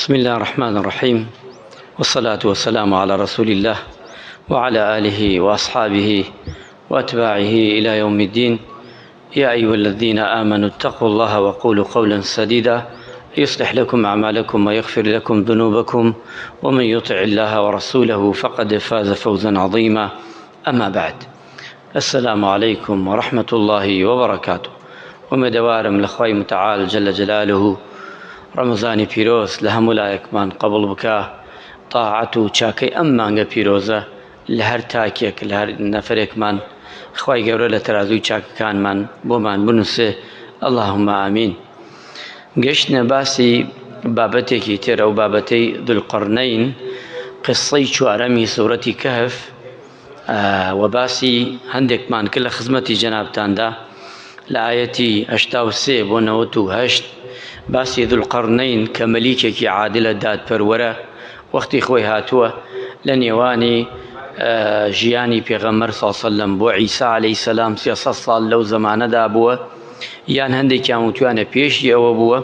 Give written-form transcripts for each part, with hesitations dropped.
بسم الله الرحمن الرحيم والصلاة والسلام على رسول الله وعلى آله وأصحابه وأتباعه إلى يوم الدين يا أيها الذين آمنوا اتقوا الله وقولوا قولا سديدا يصلح لكم أعمالكم ويغفر لكم ذنوبكم ومن يطع الله ورسوله فقد فاز فوزا عظيما أما بعد السلام علیکم و رحمة اللە و بەرەکاتو ئومێدەوارم لە خوای متعال جل جلاله ڕەمەزانی پیرۆز لە هەموو لایەکمان قبوڵ بکا تاعەت و چاکەی ئەم مانگە پیرۆزە لە هەر تاکێک لە هەر نەفەرێکمان خوای گەورە لە تەرازووی چاکەکانمان بۆمان بنووسێ اللهم آمین گەشتنە باسی بابەتێکی تر ئەو بابەتەی ذوالقرنین قسەی چوارەمی سورەتی کەهف و باسی هەندێکمان کرد لە خزمەتی جەنابتاندا لە ئایەتی 83 بۆ 98 باسی ذوالقەرنەین کە مەلیکێکی عادلە دادپەروەرە وەختی خۆی هاتووە لە نێوانی ژیانی پێغەمبەر صلی سەلەم بۆ عیسا عەلەیهی سەلام 300 ساڵ لەو زەمانەدا بووە یان هەندێکیان وتویانە پێشی ئەوە بووە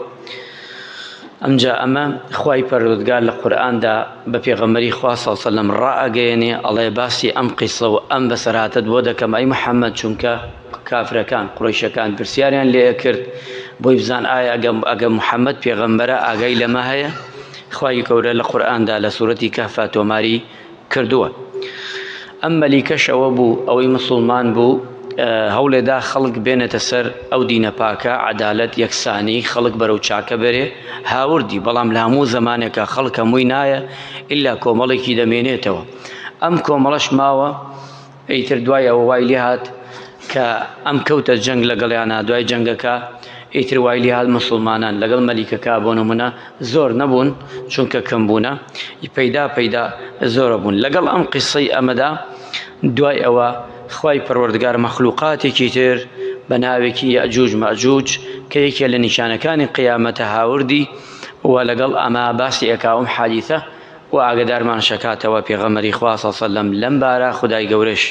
ئەمجا ئەمە خوای پەروەردگار لە قورئاندا بە پێغەمبەری خوا صلی اللە علیە وسلم ڕائەگەیەنێ ئەڵێ باسی ئەم قیسە و ئەم بەسەرهاتەت بۆ دەکەم ئەی محەممەد چونکە کافرەکان قوڕەیشەکان پرسیاریان لێ ئەکرد بۆی بزان ئایا ئەگە محەممەد پێغەمبەرە ئاگای لەمە هەیە خوای گەورە لە قورئاندا لە سورەتی کەهفا تۆماری کردووە. ئەم مەلیکەش ئەوە بوو ئەوەی مسوڵمان بوو هەوڵێدا خەڵک بێنێتە سەر ئەو دینە پاکە، عەدالەت، یەکسانی، خەڵک بەرەو چاکە بەرێ، هاوردی، بەڵام لە هەموو زەمانێکا خەڵک هەمووی نایە ئیلا کۆمەڵێکی دەمێنێتەوە. ئەم کۆمەڵەش ماوە، ئیتر دوای ئەوە وای لێهات کە ئەم کەوتە جەنگ لەگەڵیانا، دوای جەنگەکە ئیتر وای لێهات مسوڵمانان لەگەڵ مەلیکەکە بۆ نمونە زۆر نەبوون چونکە کەم بوونە پەیدا پەیدا زۆرە بوون لەگەڵ ئەم قیسەی ئەمەدا دوای ئەوە خوای پەروەردگار مەخلوقاتێکی تر بە ناوێکی یەجوج مەجوج کە یەکێ لە نیشانەکانی قیامەتە هاوردی و لەگەڵ ئەمە باسی ئەکا ئەم حادیثە و ئاگدارمان شەکاتەوە پێغەمبەری خوا صلی الله علیه وسلم لەم بارە خدای گەورەش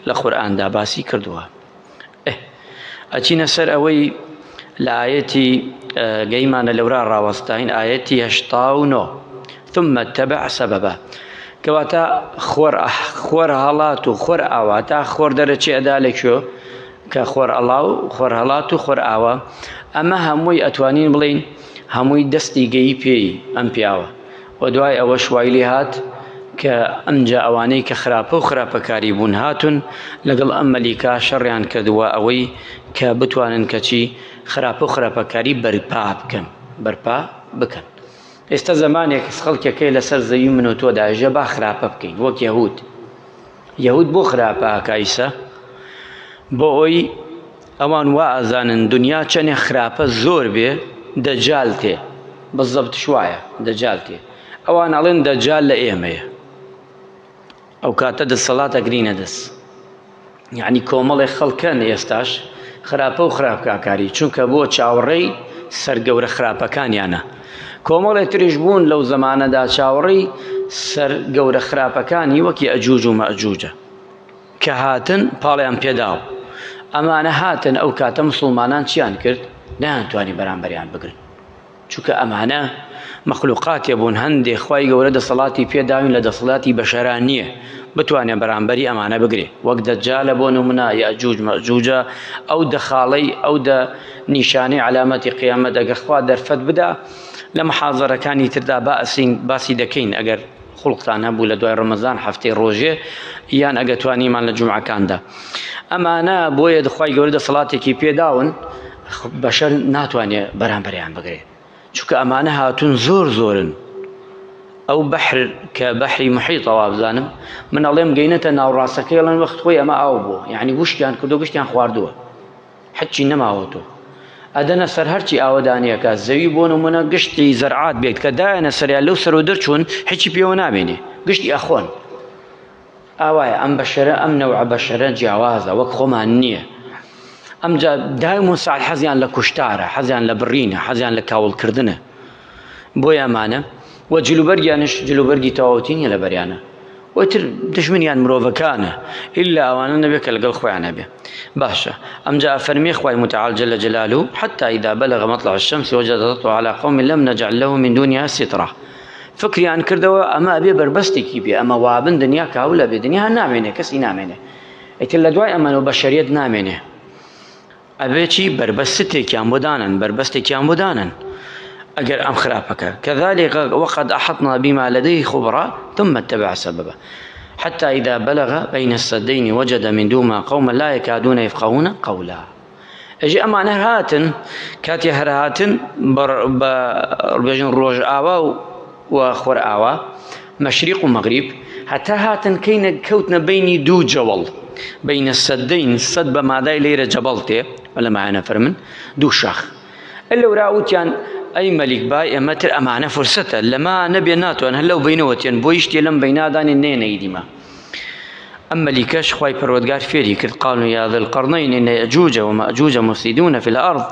لە قورئاندا باسی کردووە ئه ئەچینە سەر ئەوەی لە ئایەتی گەیمانە لەورا ڕاوەستاین ئایەتی 89 ثم اتبع سببا کەواتە خۆر خۆر هەڵات و خۆر ئاوا تا خۆر دەرەچێ ئەدا لە کوێ کە خۆر ئەڵا و خۆر هەڵات و خۆر ئاوا ئەمە هەمووی ئەتوانین بڵین هەمووی دەستی گەی پێی ئەم پیاوە وە دوای ئەوەش وای لێ هات کە ئەمجا ئەوانەی کە خراپە و خراپەکاری بوون هاتوون لەگەڵ ئەم مەلیکە شەڕیان کرد وە ئەوەی کە بتوانن کەچی خراپە و خراپەکاری بەرپا بکەن بەرپا بکەن ئێستا زەمانێک خەڵکەکەی لەسەر زەوی من و تۆ داژە با خراپە بکەین وەک یەهود یەهود بۆ خراپە ئەکا ئیسە بۆ ئەوی ئەوان وا ئەزانن دنیا چەنێ خراپە زۆر بێ دەجال تێ بزەبتش وایە دەجال تێ ئەوان ئەڵێن دەجال لە ئێمەیە ئەو کاتە دەسەڵات ئەگرینە دەست یعنی کۆمەڵێک خەڵکەن ئێستاش خراپە و خراپکاکاری چونکە بۆ چاوەڕێی سەرگەورە خراپەکانیانە کۆمەڵێ تریش بوون لەو زەمانەدا چاوەڕێی سەر گەورە خراپەکانی وەکی ئەجوج و مەئجوجە کە هاتن پاڵیان پێداو ئەمانە هاتن ئەو کاتە مسوڵمانان چیان کرد نەیانتوانی بەرامبەریان بگرن چونکە ئەمانە مەخلوقاتێ بوون هەندێ خوای گەورە دەسەڵاتی پێداوین لە دەسەڵاتی بەشەرا نییە بتوانێ بەرامبەری ئەمانە بگرێ وەک دەجالە بۆ نمونە یەئجوج مەئجوجە ئەو دەخاڵەی ئەو دە نیشانەی عەلامەتی قیامەت ئەگەر خوا دەرفەت بدا لە محازەرەکانی تردا باسین باسی دەکەین ئەگەر خوڵقتان هەبوو لە دوای ڕەمەزان هەفتەی ڕۆژێ یان ئەگە توانیمان لە جومعەکاندا ئەمانە بۆیە خوای گەورە دەسەڵاتێکی پێداون بەشەر ناتوانێ بەرامبەریان بگرێ چونکە ئەمانە هاتوون زۆر زۆرن ئەو بەحر کە بەحری محیطە وابزانم من ئەڵێم گەینەتە ناوڕاستەکەی ئەڵێن وەخت خۆی ئەمە ئاو بووە یعنی وشکیان کردو گشتیان خواردووە هەرچی نەماوە تۆ ئەدەنە سەر هەرچی ئاوەدانیەکە زەوی بۆ نمونە گشتی زەرعات بێت کە دایەنە سەریان لەو سەر و دەرچوون هیچی پێوە نامێنێ گشتی ئەخۆن ئاوایە ئەم بەشەرە ئەم نەوعە بەشەرە جیاوازە وەک خۆمان نییە ئەمجا دایم و ساعت حەزیان لە کوشتارە حەزیان لە بڕینە حەزیان لە کاوڵکردنە بۆیە ئەمانە و جلوبەرگیانش جلوبەرگی تەواوەتی نییە لە بەریانە وتر دژمنیان مرۆڤەکانە ئللا ئەوانە نەبێت کە لەگەڵ خۆیان نەبێ باشە ئەمجا فەرمی خوای متعال جل جلاله حتى إذا بلغ مطلع الشمس وجد تطلع على قوم لم نجعل له من دونها سترا. فکریان کردەوە ئەمە ئەبێ بەربەستێکی بێ ئەمە وابن دنیا کاولە بێ دنیا نامێنێ کەسی نامێنێ ئیتر لە دوای ئەمەنەوە بەشەریەت نامێنێ ئەبێ چی بەربەستێکیان بۆ دانن بەربەستێکیان بۆ دانن ئەگەر ئەم خراپەکە كذلك وقد أحطنا بما لديه خبرا ثم اتبع سببا حتى إذا بلغ بين السدين وجد من دوما قوما لا يكادون يفقهون قولا ئەژی ئەمانە هەر هاتن کاتێ هەر هاتن بە بێژن ڕۆژئاوا و و خۆرئاوا مەشریق و مەغریب هەتا هاتن کەینە کەوتنە بینی دوو جەوەڵ بینە سەدەین سەد بە مادای لێرە جەبەڵ تێ لە مایانە فەرمن دوو شاخ لەورا وتیان ئەی مەلیک بای ئێمە تر ئەمانە فرسەتە لەما نەبێ ناتوان هەر لەو بینەوە تێن بۆ شتێ لەم بینادانی نێنەیدیمە ئەم مەلیکەش خوای پەروەردگار فێری کرد قالوا يا ذا القرنين إن يأجوج ومأجوج مفسدون في الأرض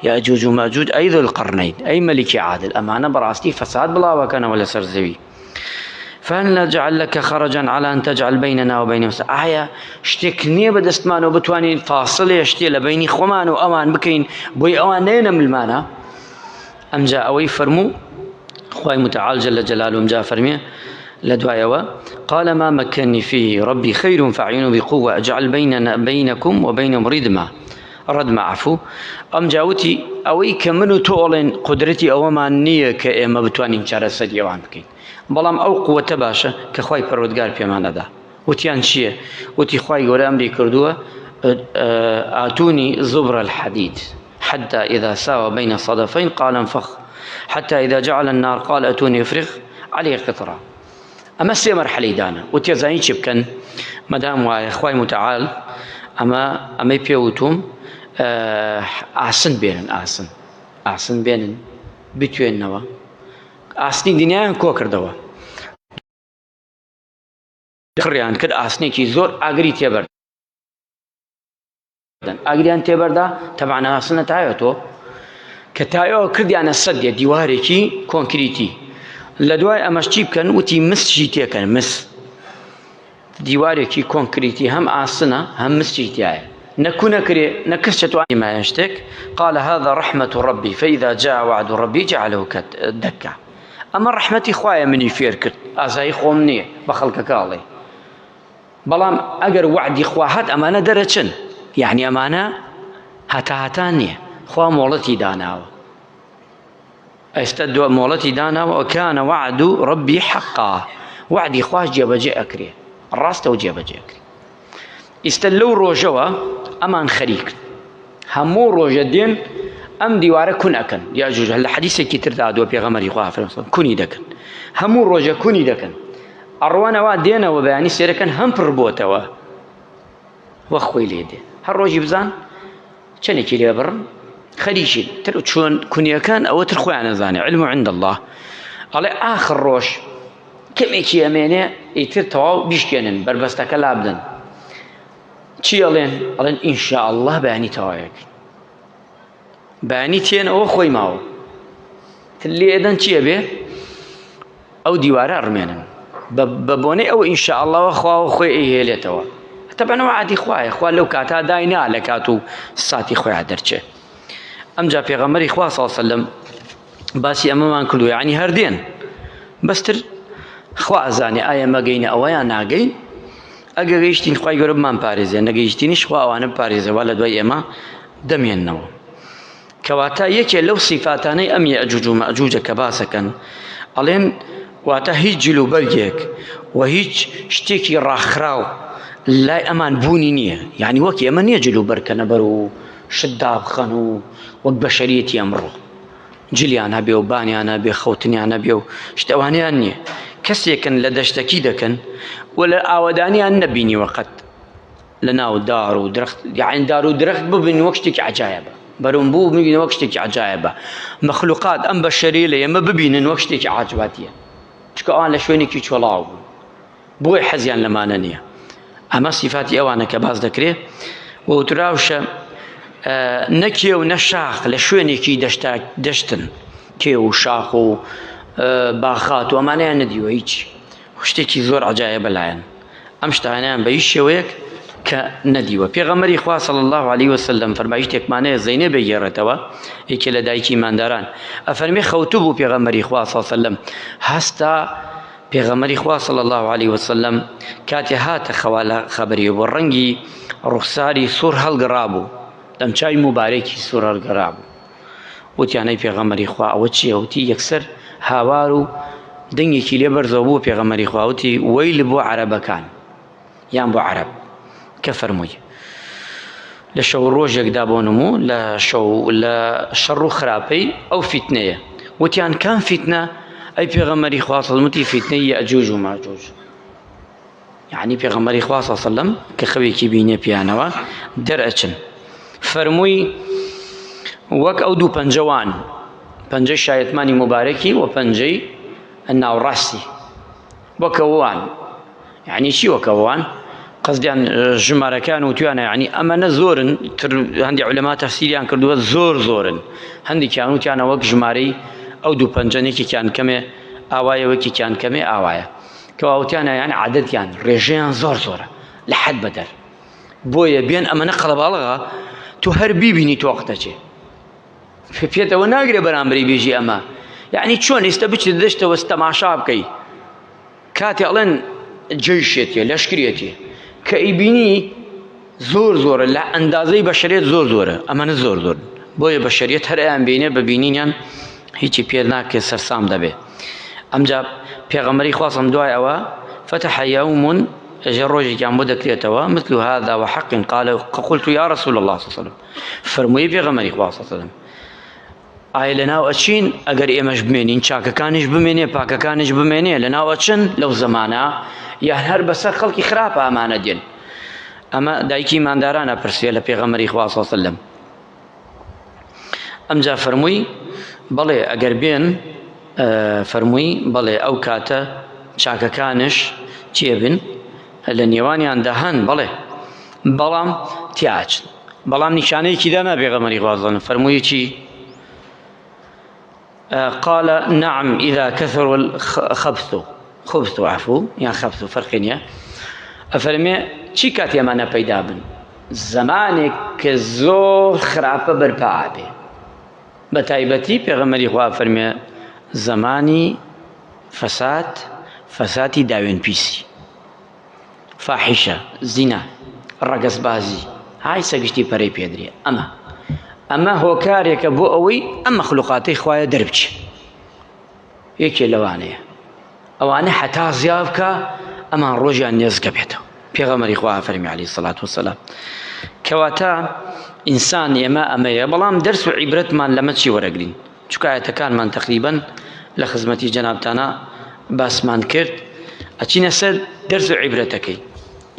يأجوج ومأجوج أي ذو القرنين أي ملك عادل ئەمانە بەڕاستی فەساد بڵاوەکەنەوە لەسەر زەوی فهل نجعل لك خرجا على أن تجعل بيننا وبينهم ئایا شتێک نییە بە دەستمانەوە بتوانین فاصلێ شتێ لە بینی خۆمان و ئەوان بکەین بۆی ئەوان نێنە ملمانە ئەمجا ئەوەی فەرموو خوای متعال جل جلاله ئەمجا فەرمێ لە دوایەوە قال ما مكنني فيه ربي خير فأعينوا بقوة أجعل بيننا بينكم وبينهم ردما ردما عفو ئەمجا وتی ئەوەی کە من و تۆ ئەڵێن قدرەتی ئەوەمان نییە کە ئێمە بتوانین چارەسەری ئەوان بکەین بەڵام ئەو قوتە باشە کە خوای پەروەردگار پێمان ئەدا وتیان چییە؟ وتی خوای گەورە ئەمری کردووە ئاتونی زبر الحديد حتى إذا ساوى بين الصدفين قال انفخ حتى إذا جعل النار قال أتوني افرغ عليه قطرة ئەمە سێ مەرحەلەی دانا وتیە زانی چی بکەن مەدام وایە خوای متعال ئەمە ئەمەی پێوتوم ئاسن بێنن ئاسن ئاسن بێنن بتوێنەوە ئاسنی دنیایان کۆ کردەوە کڕیان کرد ئاسنێکی زۆر ئاگری تێبەردەن ئاگریان تێبەردا تەبعەن ئاسنە تایەتۆ کە تایەوە کردیانە سەدێ دیوارێکی کۆنکریتی لە دوای ئەمەش چی بکەن وتی مسجی تێکەن مس دیوارێکی کۆنکریتی هەم ئاسنە هەم مسجی تایە نەکو نەکرێ نەکەس چەتوانی مایە شتێک قال هذا رحمة ربي فإذا جاء وعد ربي جعله دكا ئەمە ڕەحمەتی خوایە منی فێر کرد ئازایی خۆم نییە بە خەڵکەکە ئەڵێ بەڵام ئەگەر وعدی خوا هات ئەمانە دەرەچن یعنی ئەمانە هەتا هەتا نییە خوا مۆڵەتی داناوە ئێستا دو مۆڵەتی داناوە وكان وعد ربي حقا وعدی خواش جێبەجێ ئەکرێ ڕاستە و جێبەجێ ئەکرێ ئیستە لەو ڕۆژەوە ئەمان خەریکن هەموو ڕۆژە دێن ئەم دیوارە کون ئەکەن یاجوج لە حەدیسێکی تردا دووە پێغەمەری خوا فەرمووی کونی دەکەن هەموو ڕۆژە کونی دەکەن ئەڕوانەوە دێنەوە بەیانی سێرەکەن هەم پڕ بۆتەوە وە خۆی لێ دێ هەر ڕۆژی بزان چەندێکی لێ بڕن خەریکین تر چۆن کونیەکان ئەوە تر خۆیان نەزانێ علم عند الله ئەڵێ ئاخر ڕۆژ کەمێکی ئەمێنێ ئیتر تەواو بیشکێنن بەربەستەکە لابدەن چی ئەڵێن ئەڵێن ئینشاءاللە بەیانی تەواوێک بەیانی تێنەوە خۆی ماوە تر لێدەن چییە بێ ئەو دیوارە ڕمێنن بە بۆنەی ئەو ئینشاءاللەوە خواوە خۆی ئەیهێلێتەوە تەبعەن وعدی خوایە خوا لەو کاتا داینا لە کات و ساتی خۆیان دەرچێ ئەمجا پێغەمبەری خوا صلی الله علیه وسلم باسی ئەمەمان کردو یعنی هەر دێن بەستر خوا ئەزانێ ئایا مەگەینە ئەوەیان ناگەین ئەگە گەیشتین خوای گەورە بمان پارێزێ نەگەیشتینیش خوا ئەوانە بپارێزێ وا لە دوای ئێمە دەمێننەوە کەواتە یەکێ لەو سیفاتانەی ئەم یەئجوج و مەئجوجە کە باسەکەن ئەڵێن واتە هیچ جل و بەرگێک و هیچ شتێکی ڕاخراو لای ئەمان بوونی نییە یعنی وەک ئێمە نییە جل و بەرکەنە بەر و شت دابخەن و وەک بەشەریەتی ئەمڕۆ جلیان هەبێ و بانیان هەبێ خەوتنیان هەبێ و شتەوانیان نییە کەسێکن لە دەشتەکی دەکەن و لە ئاوەدانیان نەبینیوە قەت لە ناو دار و درەخت یاعین دار و درەخت ببین وەک شتێکی عجایبە بەرم بوو ببینە وەک شتێکی عجایبە مەخلوقات ئەم بەشەری لە ئێمە ببینن وەک شتێکی عاجباتیە چکە ئەوان لە شوێنێکی چۆڵاو بوون بۆیە حەزیان لەمانە نییە ئەمە سیفاتی ئەوانە کە باس دەکرێ و وتراوشە نە کێو نە شاخ لە شوێنێکی دەشتا دەشتن کێو و شاخ و باخات و ئەمانەیان نەدیوە هیچ شتێکی زۆر عجایە بەلایەن ئەم شتانیان بە هیچ شێوەیەک. کە نەدیوە. پێغەمبەری خوا صلی اللە علیە وسلم فەرمایشتێکمان هەیە زەینەب ئەیگێڕێتەوە یەکێ لە دایکی ئیمانداران ئەفەرمێ خەوتبوو پێغەمبەری خوا صلی اللە علیه وسلم هەستا پێغەمبەری خوا صلی اللە علیه وسلم کاتێ هاتە خەوا لە خەبەری بۆ ڕەنگی ڕوخساری سوور هەڵگەڕابوو دەمچاوی موبارەکی سوور هەڵگەڕابوو وتیان ئەی پێغەمبەری خوا ئەوە چییە وتی یەکسەر هاوار و دەنگێکی لێ بەرزەوە بوو پێغەمبەری خوا وتی وەیل بۆ عەرەبەکان یان بۆ عەرەب کە فەرمووی لە شەو ڕۆژێکدا بۆ نموو لە شەو لە شەڕ و خراپەی ئەو فیتنەیە وتیان کام فیتنە ئەی پێغەمبەری خوا صلی وتی فیتنەی یەئجوج و ماجوج یعنی پێغەمبەری خوا صلی الله کە خەوێکی بینێ پیانەوە دەرئەچن فەرمووی وەک ئەو دوو پەنجەوان پەنجەی شایەتمانی موبارەکی و پەنجەی ناوڕاستی وەکەوان یعنی چی وەکەوان قەزدیان ژمارەکان و توانە یعنی ئەمەنە زۆرن تر هەندی علەما تەفسیریان کردووە زۆر زۆرن هەندێکیان وتیانە وەک ژمارەی ئەو دوو پەنجەنێکێکیان کەمێ ئاوایە وەکێکیان کەمێ ئاوایە کەوا وتیانە یان عادەتیان ڕێژەیان زۆر زۆرە لە حەد بەدەر بۆیە بێن ئەمەنە قەڵەباڵغە تۆ هەر بیبینی تۆق دەچێ پێتەوە ناگرێ بەرامبەری بێژی ئەمە یعنی چۆن ئێستا بچیت دەشتەوە تەماشا بکەی کاتێ ئەڵێن جەیشێتیە لەشکرێتی کە ئیبینی زۆر زۆرە لە ئەندازەی بەشەرێت زۆر زۆرە ئەمانە زۆر زۆر بۆیە بەشەریەت هەر ئەیان بینێ بە بینینیان هیچی پێ ناکرێت سەرسام دەبێ ئەمجا پێغەمبەری خوا دوای ئەوە فتح يوم ژێر ڕۆژێکیان بۆ دەکرێتەوە مثل هذا وحق قال قلت يا رسول الله صلى الله عليه وسلم فەرمووی پێغەمبەری خوا صلی الله عليه وسلم ئایا لەناو ئەچین ئەگەر ئێمەش بمێنین چاکەکانیش بمێنێ پاکەکانیش بمێنێ لەناو ئەچن لەو زەمانە یان هەر بەسەر خەڵکی خراپ ئامانە دێن ئەمە دایکی ماندارانە پرسیە لە پێغەمبەری خوا صلی الله علیه وسلم ئەمجا فەرمووی بەڵێ ئەگەر بێن فەرمووی بەڵێ ئەو کاتە چاکەکانش چێ بن لە نێوانیاندا هەن بەڵێ بەڵام تیاچن بەڵام نیشانەیەکی دانا پێغەمبەری خوا صلی الله فەرمووی چی قال نعم إذا كثر الخبث خبث عفو یان خبث فەرقی نییە ئەفەرمێ چی کاتی ئەمانە پەیدا بن زمانێک کە زۆر خراپە بەرپا ئابێ بە تایبەتی پێغەمبەری خوا فەرمێ زمانی فەساد فەساتی داوێن پیسی فاحیشە، زینا، ڕەگەزبازی، های سەگشتی پەرەی پێدرێ ئەمە ئەمە هۆکارێکە بۆ ئەوەی ئەم مەخلوقاتەی خوایە دەربچێ یەکێ لەوانەیە ئەوانە حتا زیا بکە ئەمان ڕۆژیان نێزگە بێتەوە پێغەمەری خوا فەرمی علی سەلات وسلام کەواتە ئینسان ئێمە ئەمەیە بەڵام دەرس و عیبرەتمان لەمە چی وەرەگرین چونکە ئایەتەکانمان تەقریبەن لە خزمەتی جەنابتانا باسمان کرد ئەچینە سەر دەرس و عیبرەتەکەی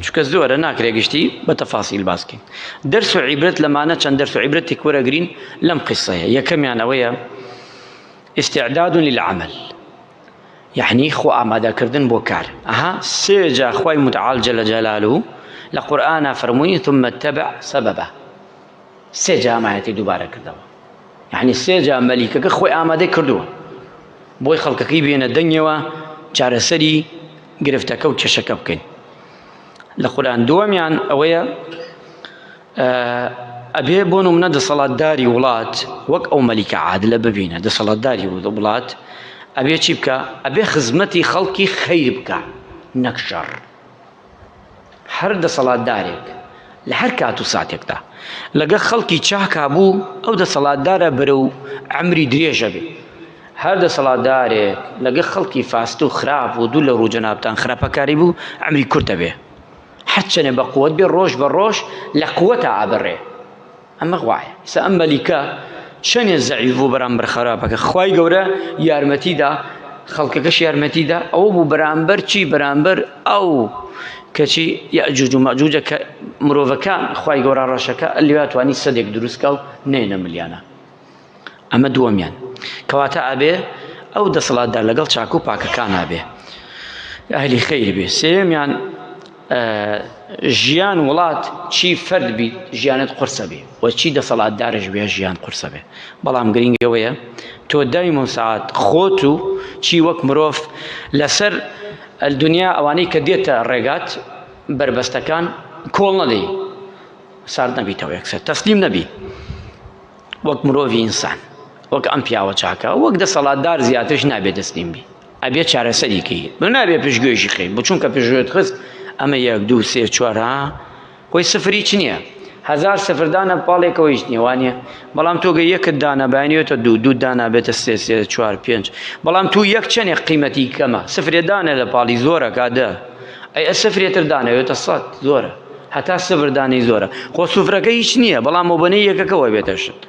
چونکە زۆرە ناکرێ گشتی بە تەفاسیل باس بکەین دەرس و عیبرەت لەمانە چەند دەرس و عیبرەتێک وەرەگرین لەم قیسەیە یەکەمیان ئەوەیە استعداد للعمل یعنی خۆ ئامادەکردن بۆ کار ئەها سێ جا خوای متعال جل جلاله لە قورئانا فەرمووی ثم اتبع سببا سێ جا ئەم ئایەتەی دووبارە کردەوە یعنی سێ جا مەلیکەکە خۆی ئامادەی کردووە بۆی خەڵکەکەی بێنە دەنگەوە چارەسەری گرفتەکە و کێشەکە بکەین لە قورئان دووەمیان ئەوەیە ئەبێ بۆ نمونە دەسەڵاتداری وڵات وەک ئەو مەلیکە عادلە ببینە دەسەڵاتداری وڵات ئەبێ چی بکە ئەبێ خزمەتی خەڵکی خەیر بکە نەک شەڕ هەر دەسەڵاتدارێک لە هەر کات و ساتێکدا لەگە خەڵکی چاکا بوو ئەو دەسەڵاتدارە بەرەو عەمری درێژە بێ هەر دەسەڵاتدارێک لەگە خەڵکی فاست و خراپ و دوو لە ڕوو جەنابتان خراپەکاری بوو عەمری کورتە بێ هەرچەنێ بە قوت بێ ڕۆژ بە ڕۆژ لە قوتە ئابڕێ ئەمە وایە ئیستا ئەم مەلیکە چەنێ زەعیف بوو بەرامبەر خراپەکە خوای گەورە یارمەتیدا خەڵکەکەش یارمەتیدا ئەوە بوو بەرامبەر چی بەرامبەر ئەو کەچی یەجوج و مەجوجە کە مرۆڤەکان خوای گەورە ڕەشەکە لێ توانی سەدێک دروستکە و نێنە ملیانە ئەمە دووەمیان کەواتە ئەبێ ئەو دەسەڵاتدار لەگەڵ چاک و پاکەکان ئەبێ ئەهلی خەیر بێ سێیەمیان ژیان وڵات چی فەرد بیت ژیانت قورسە بێ و چی دەسەڵاتدارش بێ ژیان قورسە بێ بەڵام گرنگەوەیە تۆ دایم و ساعت خۆت و چی وەک مرۆڤ لەسەر دنیا ئەوانەی کە دێتە ڕێگات بەربەستەکان. کۆڵ نەدەی سارد نەبیتەوە یەکسەر تەسلیم نەبی وەک مرۆڤی ئینسان وەک ئەم پیاوە چاکە وەک دەسەڵاتدار زیاترش نابێت تەسلیم بی ئەبێ چارەسەری کەی بۆ نابێ پشتگوێشی خەی بۆ چونکە پشتگوێت خست ئەمە یەک دوو سێ چوار ها خۆی سفر هیچ نییە هەزار سفر دانە پاڵێکەوە هیچ نییە وانە بەڵام تۆگە یەکت دانە بەیانیێتە دوو دوو دانا بێتە سێ سێ چوار پێنج بەڵام تو یەک چەندێک قیمەتی کەمە سفرێ دانە لە پاڵی زۆرە کا دە ئەی ئە سفرێتر دانەوێتە سەد زۆرە هەتا سفر دانەی زۆرە خۆ سفرەکە هیچ نییە بەڵام مۆبەنەی یەکەکەوە بێتە شت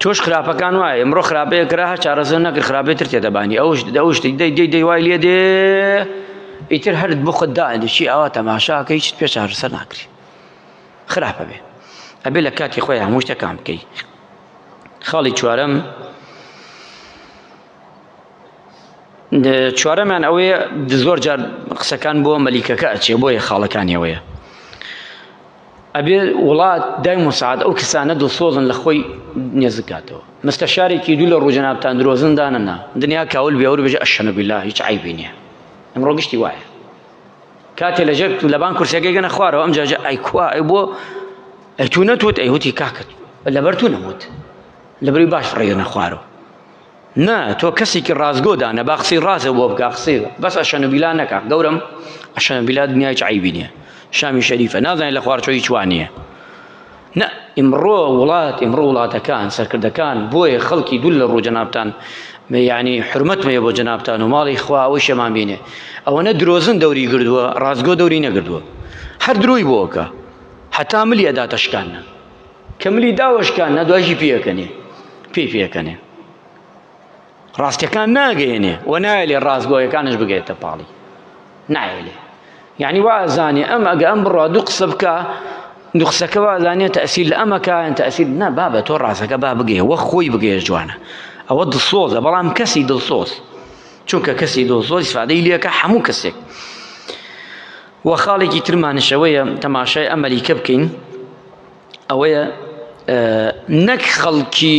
تۆش خراپەکان وایە ئمڕۆ خراپەیە کرا هەر چارەسەر نەکرد خراپەی تر تێدە بانی ئەوش ئەوش دەی دەی دەی وای لێ دێ ئیتر هەرت بۆ خۆت دائەنیشی ئاوا تەماشاکە هیچت پێ چارەسەر ناکری خراپە بێ ئەبێ لە کاتی خۆی هەموو شتەکان بکەی خاڵی چوارەم چوارەمیان ئەوەیە زۆر جار قسەکان بۆ مەلیکەکە ئەچێ بۆیە خاڵەکانی ئەوەیە ئەبێ وڵات دایم و سەعات ئەو کەسانە دڵسۆزن لە خۆی نێزک کاتەوە مستەشارێکی دوو لە ڕوو جەنابتان درۆزن دانەنا دنیا کاول بێ ئەور بێژە ئەشەنە بیلا هیچ عەیبی نییە ئەمڕۆ گشتی وایە کاتێ لەژێر لەبان کورسەکەی گەنە خوارەوە ئەم جاجە ئەی کوا ئەی بۆ ئەی تو نەتوت ئەی وتی کاکت لەبەر تو نەموت لەبەری باش ڕێگەنە خوارەوە نا تۆ کەسێکی ڕاستگۆ دانە با قسەی ڕاستە بۆ بکا قسەی بەس ئەشەنە بیلا نەکا گەورەم ئەشەنە بیلا دنیا هیچ عەیبی نییە شامی شەریفە نازانێت لە خوار چۆ هیچ وا نییە نە ئیمڕۆ وڵات ئیمڕۆ وڵاتەکان سەرکردەکان بۆیە خەڵکی دوور لە ڕوو جەنابتان یعنی حرمەتم هەیە بۆ جەنابتان و ماڵی خوا ئەوەی شەمان بینێ ئەوەنە درۆزن دەوری گردووە ڕاستگۆ دەوری نەگردووە هەر درۆی بۆکە هەتا ملی ئەداتە شکانە کە ملی داوە شکان دوایشی پێکەنێ پێی پێکەنێ ڕاستیەکان ناگەیەنێ و نایەلێ ڕاستگۆیەکانش بگەێتە پاڵی نایەلێ یعنی وا ئەزانێ ئەم ئەگە ئەم بڕوا دوو قسە بکە دوو قسەکە وا ئەزانێ تەسیر لە ئەمەکە یان تەسیر نا بابە تۆ ڕاستەکە با بگەیە وەک خۆی بگەیە جوانە ئەوە دڵسۆزە بەڵام کەسی دڵسۆز چونکە کەسی دڵسۆز ئیسفادەی لێکە هەموو کەسێک وە خاڵێکی ترمانشەوەیە تەماشای ئەمەریکە بکەین ئەوەیە نەک خەڵکی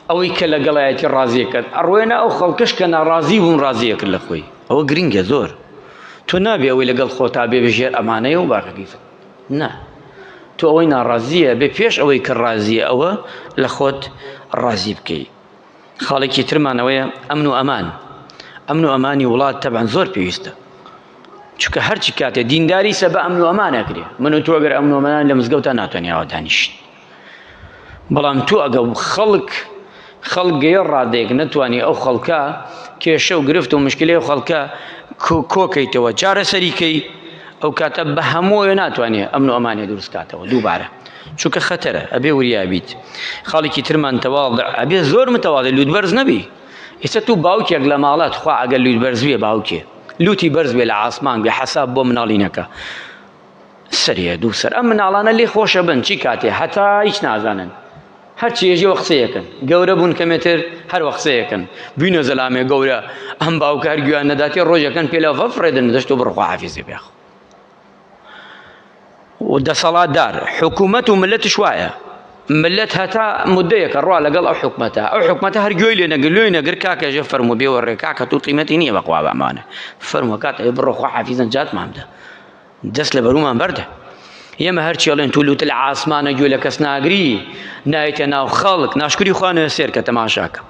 ئەوەی کە لەگەڵایەتی ڕازیە کرد ئەڕۆێنە ئەو خەڵکەش کە ناڕازی بوون ڕازیە کرد لە خۆی ئەوە گرنگە زۆر تۆ نابێ ئەوەی لەگەڵ خۆتا بێ بژێر ئەمانەیە و باقەکەی نا تۆ ئەوەی ناڕازیە بێ پێش ئەوەی کە ڕازیە ئەوە لە خۆت ڕازی بکەیت خاڵێکی ترمان ئەوەیە ئەمن و ئەمان ئەمن و ئەمانی وڵات تەبعەن زۆر پێویستە چونکە هەرچی کاتێ دینداری سە بە ئەمن و ئەمان ئەکرێ من و تۆ گەر ئەمن و ئەمان لە مزگەوتا ناتوانانی ئاوا دانیشت بەڵام تۆ ئەگە خەڵک خەڵک گەیە ڕادەیەک نەتوانی ئەو خەڵکە کێشە و گرفت و مشکلەی ئەو خەڵکە کۆکەیتەوە چارەسەری کەی ئەو کاتە بە هەموو ناتوانێت ئەمن و ئەمانێ دروست کاتەوە دووبارە چونکە خەتەرە ئەبێ وریا بیت خاڵێکی ترمان تەواضع ئەبێ زۆر متەواضع لوت بەرز نەبی ئێستا تو باوکێک لە ماڵات خوا ئەگەر لوت بەرز بێ باوکێ لوتی بەرز بێ لە عاسمان بێ حەساب بۆ مناڵی نەکە سەرێ دوو سەر ئەم مناڵانە لێ خۆشە بن چی کاتێ هەتا هیچ نازانن هەرچی ێژێ وە قسەیەکەن گەورە بوون کەمێتر هەر وە قسەیەکەن بینە زەلامێ گەورە ئەم باوکە هەر گویان نەداتێ ڕۆژەکەن پێ لە فڕێدن دەشت و بڕخوا حافیزی بێخ و دەسەڵاتدار حکوومەت و ملەتش وایە ملت هەتا مدەیەکە ڕوا لەگەڵ ئەو حکومەتە ئەو حکومەتە هەر گوێی لێ نەگر لۆی نەگر کاکەژێ فەرموو بێوە ڕێ کاکە تو قیمەتی نییە بەخوا بەمانە فەرموو کاتە بڕۆ خوا حافیزن جاتمان بدە دەست لە بەرومان بەردە ئێمە هەر چێڵێن تو لوت لە عاسمانە گوێ لە کەس ناگری نایتە ناو خەڵک ناشکری خوانە سێرکە تەماشاکە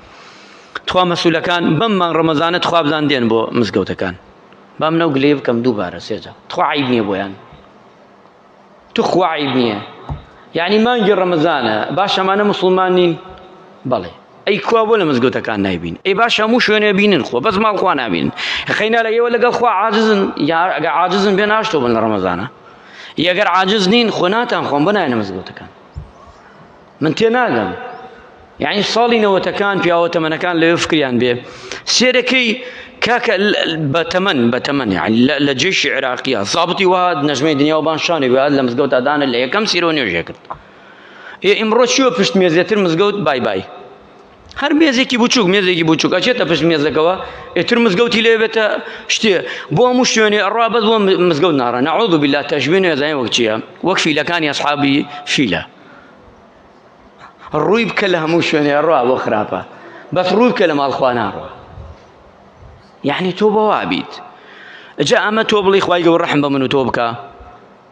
تخوا مەسولەکان بەم مانگ ڕەمەزانە تخوا بزان دێن بۆ مزگەوتەکان با من ئەو گلەیە بکەم دووبارە سێجا تخوا عیب نییە بۆیان تخوا عیب نییە یعنی مانگی ڕەمەزانە باش ئەمانە مسلمان نین بەڵێ ئەی کوا بۆ لە مزگەوتەکان نایبین ئەی باش هەموو شوێنێ بینن خۆ بەس ماڵ خوا نابین خەینا لە ئێوە لەگەڵ خوا عاجزن یا ئەگە عاجزن بێ ناشتۆ بن لە ڕەمەزانە یەگەر عاجز نین خۆ ناتان خۆم بنایەنە مزگەوتەکان من تێناگەم یعنی ساڵی نەوەتەکان پیاوە تەمەنەکان لەوێ فکریان بێ سێرەکەی کاکە بە تەمەن بە تەمەن یعنی لە جێشی عێراقیە زابطی وهات نەژمەی دنیا و بان شانی وهات لە مزگەوت دانە لە یەکەم سیرۆ نوێژێ کرد ئێ ئیمڕۆ چیوە پشت مێزێتر مزگەوت بای بای هەر مێزێکی بچووک مێزێکی بچووک ئەچێتە پشت مێزەکەوە ئێتر مزگەوتی لێ بێتە شتێ بۆ هەموو شوێنێ ئەڕوا بەس بۆ مزگەوت ناڕە نەعوذ بالله تەشبیه نێزانین وەک چییە وەک فیلەکانی ئەسحابی فیلە ڕووی بکە لە هەموو شوێنێ ڕوا بۆ خراپە بەس ڕووی بکە لە ماڵ خوا ناڕوا یعنی تۆ بەوا بیت جا ئەمە تۆ بڵی خوای گەورە ڕەحم بە من و تۆ بکە.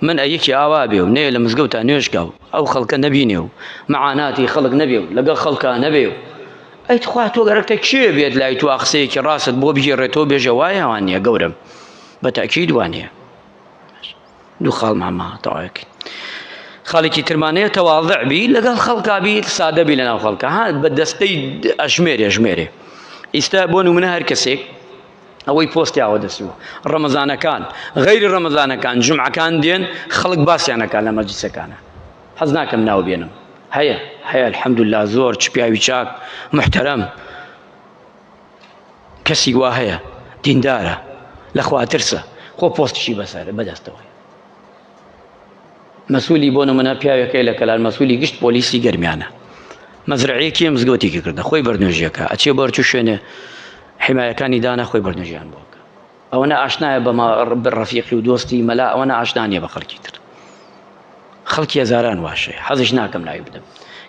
من ئە یەکی ئاوا بێ و نەیە لە مزگەوتا نوێژ کا و ئەو خەڵکە نەبینێ و مەعاناتی خەڵک نەبێ و لەگەڵ خەڵکا نەبێ و ئەی تخوا تۆ گەرەکتە کێ بێت لای تو قسەیەکی ڕاستت بۆ بگێڕێتەوە بێژە وایە وان نییە گەورەم بە تەئکید وان نییە دوو خاڵمان ما تەواوەکەین خاڵێکی ترمانەیە تەواضع بی لەگەڵ خەڵکا بی سادە بی لەناو خەڵکە ها بە دەستەی ئەژمێرێ ژمێرێ ئیستا بۆ نمونە هەر کەسێک ئەوەی پۆستی ئاوە دەستوە ڕەمەزانەکان غەیری ڕەمەزانەکان جومعەکان دێن خەڵک باسیانەکان لە مەجلیسەکانە حەز ناکەم ناو بێنم هەیە هەیە الحەمدلله زۆر چ پیاوی چاک محتەرەم کەسی وا هەیە دیندارە لە خواترسە خۆ پۆستشی بەسەر بەدەستەوەی مەسولی بۆ نمونە پیاوێکەی لە کەلار مەسولی گشت پۆلیسی گەرمیانە مەزرعەیەکی مزگەوتێکی کردە خۆی بەرنوێژیەکە ئەچێ بۆ چ شوێنێ حمایەکانی دانا خۆی بەرنوێژیان بۆ ئەوەنە ئاشنایە بە ڕەفیقی و دۆستی مەلا ئەوەنە ئاشنا نییە بە خەڵکی تر خەڵکی هەزاران واشەیە حەزیش ناکەم ناوی بدەم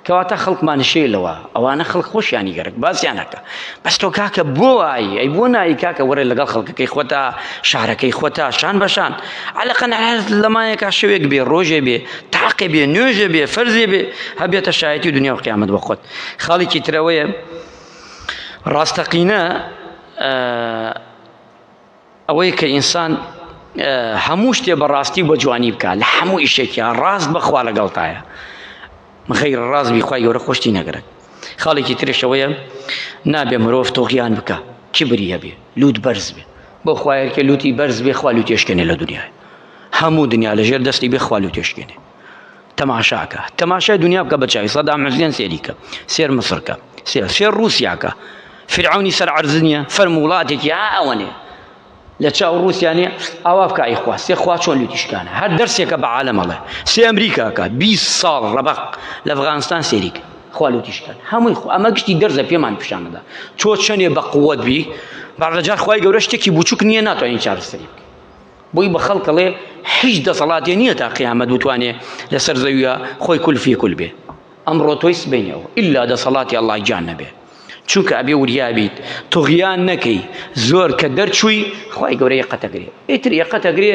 کەواتە خەڵکمان شێ لەوە ئەوانە خەڵک خۆشیانی گەرەک باسیانەکە بەس تۆ کاکە بۆ وایی ئەی بۆ نایی کاکە وەرە لەگەڵ خەڵکەکەی خۆتا شارەکەی خۆتا شان بە شان عەلەقەن لەمایەکا شەوێک بێ ڕۆژێ بێ تاقێ بێ نوێژێ بێ فەرزێ بێ هەبێتە شایەتی دنیا و قیامەت بۆ خۆت خاڵێکی ترەوەیە ڕاستەقینە ئەوەیە کە ئینسان هەموو شتێ بە ڕاستی و بە جوانی بکە لە هەموو ئیشێکیا ڕاست بەخوا لەگەڵتایە غیر ڕاست بی خوای گەورە خۆشتی نەگرن خاڵێکی ترشەوەیە نابێ مرۆڤ تۆغیان بکە کیبری هەبێ لوت بەرز بێ بۆ خوایەکە لوتی بەرز بێ خوا لوتێشکێنێ لە دنیای هەموو دنیا لەژێر دەستی بێ خوا لوتێشکێنێ تەماشاکە تەماشای دنیا بکە بە چاوی سەدام حوسێن سێری کە سێر مسر کە سێر سێر رووسیا کە فرعونی سەر عەرز نییە فەرمو وڵاتێکی ئا ئەوەنێ لە چاو رووسیا نییە ئاوا بکە ئەی خوا سێ خوا چۆن لوتیشکانە هەر دەرسێکە بە عالەم ئەڵێ سێ ئەمریکا کە 20 ساڵ ڕەبەق لە ئەفغانستان سێری کە خوا لوتیشکان هەمووی خوا ئەمە گشتی دەرزە پێمان پیشانەدا تۆ چەنێ بە قووەت بی بەڕێجار خوای گەورە شتێکی بچووک نییە ناتوانین چارەسەری بکەی بۆی بە خەڵک ئەڵێ هیچ دەسەڵاتێ نییە تا قیامەت بتوانێ لەسەر زەویە خۆی کولفی کول بێ ئەمڕۆ تۆی سبەینێ ئەو ئیلا دەسەڵاتی ئەڵڵا گیان نەبێ چونکە ئەبێ وریا بیت تغیان نەکەی زۆر کە دەرچووی خوای گەورە یەقەتەگرێ ئیتر یەقەتەگرێ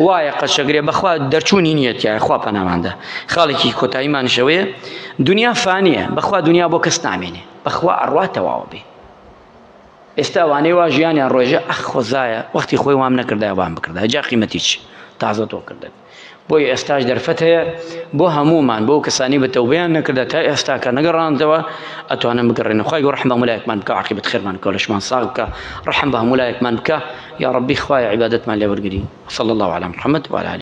وایە قەشەگرێ بەخوا دەرچوونی نییە تایە خوا پەناماندا خاڵێکی کۆتاییمانشەوەیە دنیا فانیە بەخوا دنیا بۆ کەس نامێنێ بەخوا ئەڕوا تەواوە بێ ئێستا ئەوانەی وا ژیانیان ڕۆژە ئەخ خۆزایە وەختی خۆی وام نەکردایە وام بکردایە جا قیمەتی چی تازە تۆ کردن بۆیە ئێستاش دەرفەت هەیە بۆ هەمومان بۆ کەسانی بە تەوبەیان نەکردە تا ئێستا کە نەگەڕاندەوە ئەتوانن بگەڕێنەوە خوای گەورە ڕەحم بە هەموو لایەکمان بکە عاقبەت خێرمان بکە لەشمان ساغ بکە ڕەحم بە هەموو لایەکمان بکە یا ڕەبی خوایە عیبادەتمان لێ وەرگری صلی الله علی محمد وعلى آله.